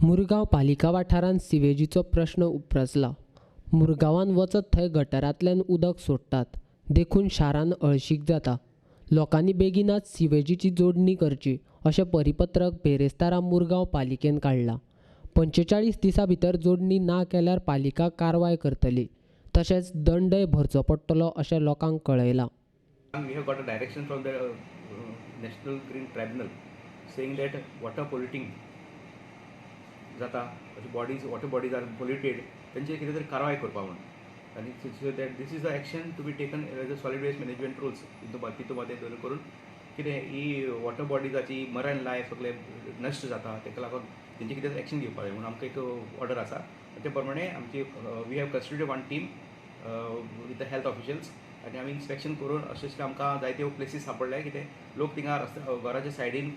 मुरगांव पालिका वाठारांत सिवेजीचो प्रश्न उप्रासला. मुरगांवान वचत थंय गटरांतल्यान उदक सोडटात, देखून शारान अळशीक जाता. लोकांनी बेगिनाच सिवेजीची जोडणी करची अशें परिपत्रक बेरेस्तारा मुरगांव पालिकेन काडलां. 45 दिसां भितर जोडणी ना केल्यार पालिका कारवाय करतली, तशेंच दंडय भरचो पडटलो अशें लोकांक कळयलां. We have got a direction from the National Green Tribunal saying that water polluting जाता, bodies, water bodies are polluted, तेंचेर कितें तरी कारवाय करपा म्हूण. आनी so that this is a action to be taken as a solid waste management rules तितू मदें दर करून कितें ही वॉटर बॉडीजाची मरायन लायफ सगळें नश्ट जाता, ताका लागून तेंचे कितें एक्शन घेवपाक जाय म्हणून आमकां एक ऑर्डर आसा. ते प्रमाणे आमची we have constituted one team with the health officials आनी आमी इन्स्पेक्शन करून अशें अशें आमकां जायत्यो प्लेसीस सांपडले कितें लोक थिंगा रस्त्या घराच्या सायडीन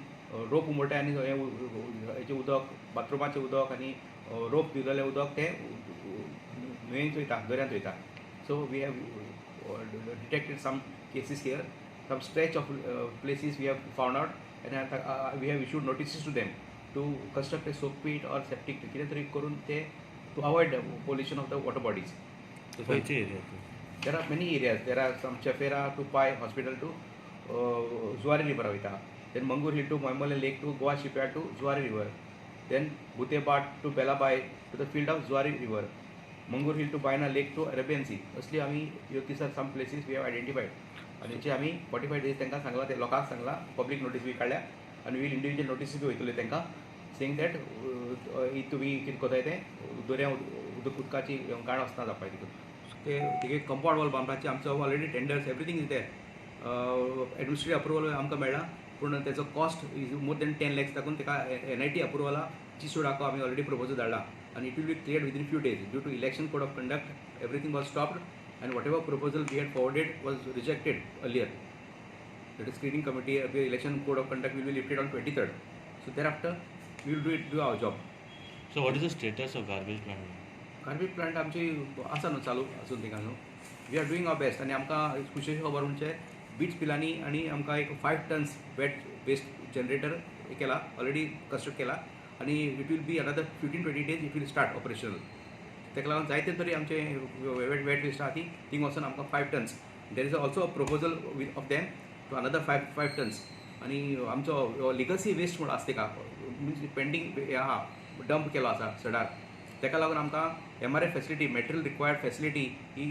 रोप उमळटाय आनी हेचें उदक, बाथरुमाचें उदक आनी रोप दिलेलें उदक तें न्हंयेंत वयता, दर्यांत वयता. So we have detected some cases here, some stretch of places we have found out and we have issued notices to them to construct a soak pit or septic कितें तरी करून ते to avoid pollution of the water bodies. खंयचे area? There are many areas. There are some Chapera to Pai Hospital to Zuari River वयता. Then Mangur Hill to Moimole Lake to Goa Shipyard to Zuari River. Then Bhutebat to Belabai to the field of Zuari River. Mangur Hill to Baina Lake to Arabian Sea. असली आमी ह्यो these are some places we have identified. आनी हेचे आमी 45 days तांकां सांगलां, ते लोकांक सांगलां, पब्लीक नोटीस बी काडल्या आनी वील इंडिविज्युअल नोटीस बी वयतल्यो तांकां सेईंग that तुमी कितें करताय तें दर्या उदक उदकाची गाण वचना जावपाक तितून. ते तिगे कंपाउंड वॉल बांदपाची आमचो already tenders everything is there, administrative approval आमकां मेळ्ळा, पूण तेचो cost is more than 10 lakhs. लागून ताका एन I T अप्रुवला चिसोडाको आमी ऑलरेडी प्रपोजल धाडला आनी it will be cleared within few days. Due to election code of conduct everything was stopped and whatever proposal we had forwarded was rejected earlier. That is screening committee, election code of conduct will be lifted on 23rd. So thereafter we will do our job. So what is the status of garbage plant? Garbage plant आमची आसा न्हू चालू आसून थिंगा न्हू, we are doing our best. आनी आमकां खुशेची खबर म्हणजे बीट्स पिलांनी आनी आमकां एक 5 tons wet waste generator केला, ऑलरेडी कन्स्ट्रक्ट केला आनी it will be another 15-20 days it will start operational. ताका लागून जायते तरी आमचे वेट वेस्ट आहा ती थिंग वचून आमकां 5 tons. There is also a proposal of them to another 5 tons. आनी आमचो लिगसी वेस्ट म्हूण आसा ताका मिन्स पेंडींग हें आहा, डंप केलो आसा सडार, ताका लागून आमकां MRF facility, material required facility ही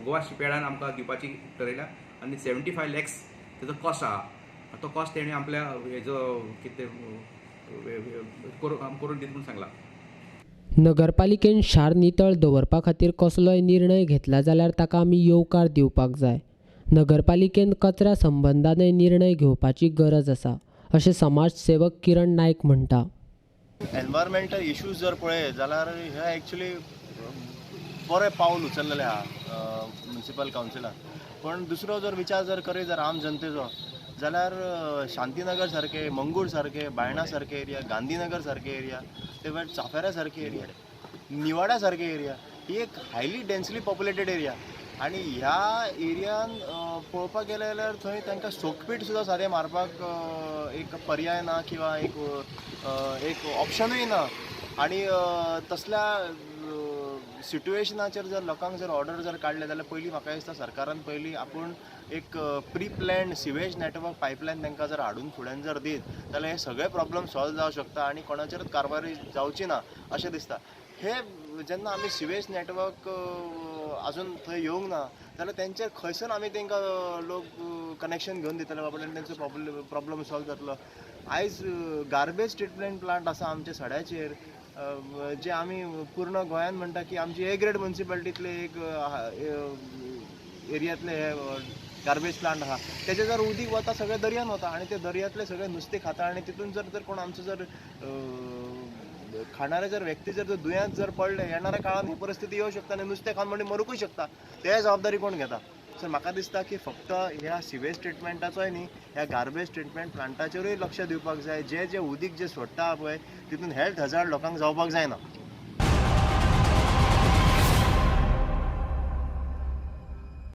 गोवा शिपयार्डान आमकां दिवपाची ठरयल्या आनी 75 लॅक्स तेजो कॉस्ट आहा. तो कॉस्ट तेणी आपल्या हेजो कितें करून दिता म्हूण सांगलां. नगरपालिकेन शार नितळ दवरपा खातीर कसलोय निर्णय घेतला जाल्यार ताका आमी येवकार दिवपाक जाय. नगरपालिकेन कचऱ्या संबंदानय निर्णय घेवपाची गरज आसा अशें समाज सेवक किरण नायक म्हणटा. एनवायरमेंटल इश्यूज जर पळयत जाल्यार हे एक्चुली बरें पावल उचललेलें आहा म्युनिसिपल कावन्सिलान, पण दुसरो जर विचार जर करीत जर आम जनतेचो जाल्यार शांतीनगर सारके, मंगूर सारके, बायणा सारके एरिया, गांधीनगर सारके एरिया, ते भायर चाफेरा सारके एरिया, निवाडा सारके एरिया, ही एक हायली डेन्सली पॉप्युलेटेड एरिया आनी ह्या एरियान पळोवपाक गेलें जाल्यार थंय तांकां सोकपीट सुद्दां सादें मारपाक एक पर्याय ना किंवा एक एक ऑप्शनूय ना. आनी तसल्या सिट्युएशनाचेर जर लोकांक जर ऑर्डर जर काडले जाल्यार पयलीं म्हाका दिसता सरकारान पयलीं आपूण एक pre planned sewage network pipeline तांकां जर हाडून फुड्यान जर दीत जाल्यार हे सगळे प्रॉब्लम सॉल्व जावंक शकता आनी कोणाचेरूच कारवाय जावची ना अशें दिसता. हे जेन्ना आमी सिवेज नेटवर्क आजून थंय येवंक ना जाल्यार तेंचेर खंयसर आमी तांकां लोक कनेक्शन घेवन दितले बाबा आनी तेंचो प्रॉब्लम सॉल्व जातलो. आयज गार्बेज ट्रिटमेंट प्लांट आसा आमच्या सड्याचेर, जे आमी पूर्ण गोंयान म्हणटा की आमची ए ग्रेड म्युनिसिपालिटींतले एक एरियांतले हे गार्बेज प्लांट आहा, तेजे जर उदीक वता सगळें दर्यान वता आनी ते दर्यांतले सगळे नुस्तें खाता आनी तितून जर जर कोण आमचो जर खाणारे जर व्यक्ती जर दुयेंत जर पडले येणाऱ्या काळान ही परिस्थिती येवं शकता आनी नुस्तें खावन म्हणजे मरूंकूय शकता, ते जबाबदारी कोण घेता? सो म्हाका दिसता की फक्त ह्या सिवेज ट्रिटमेंटाचोय न्ही, ह्या गार्बेज ट्रिटमेंट प्लांटाचेरूय लक्ष दिवपाक जाय. जे जे उदीक जे सोडटा पळय तितून हेल्थ हजार्ड लोकांक जावपाक जायना.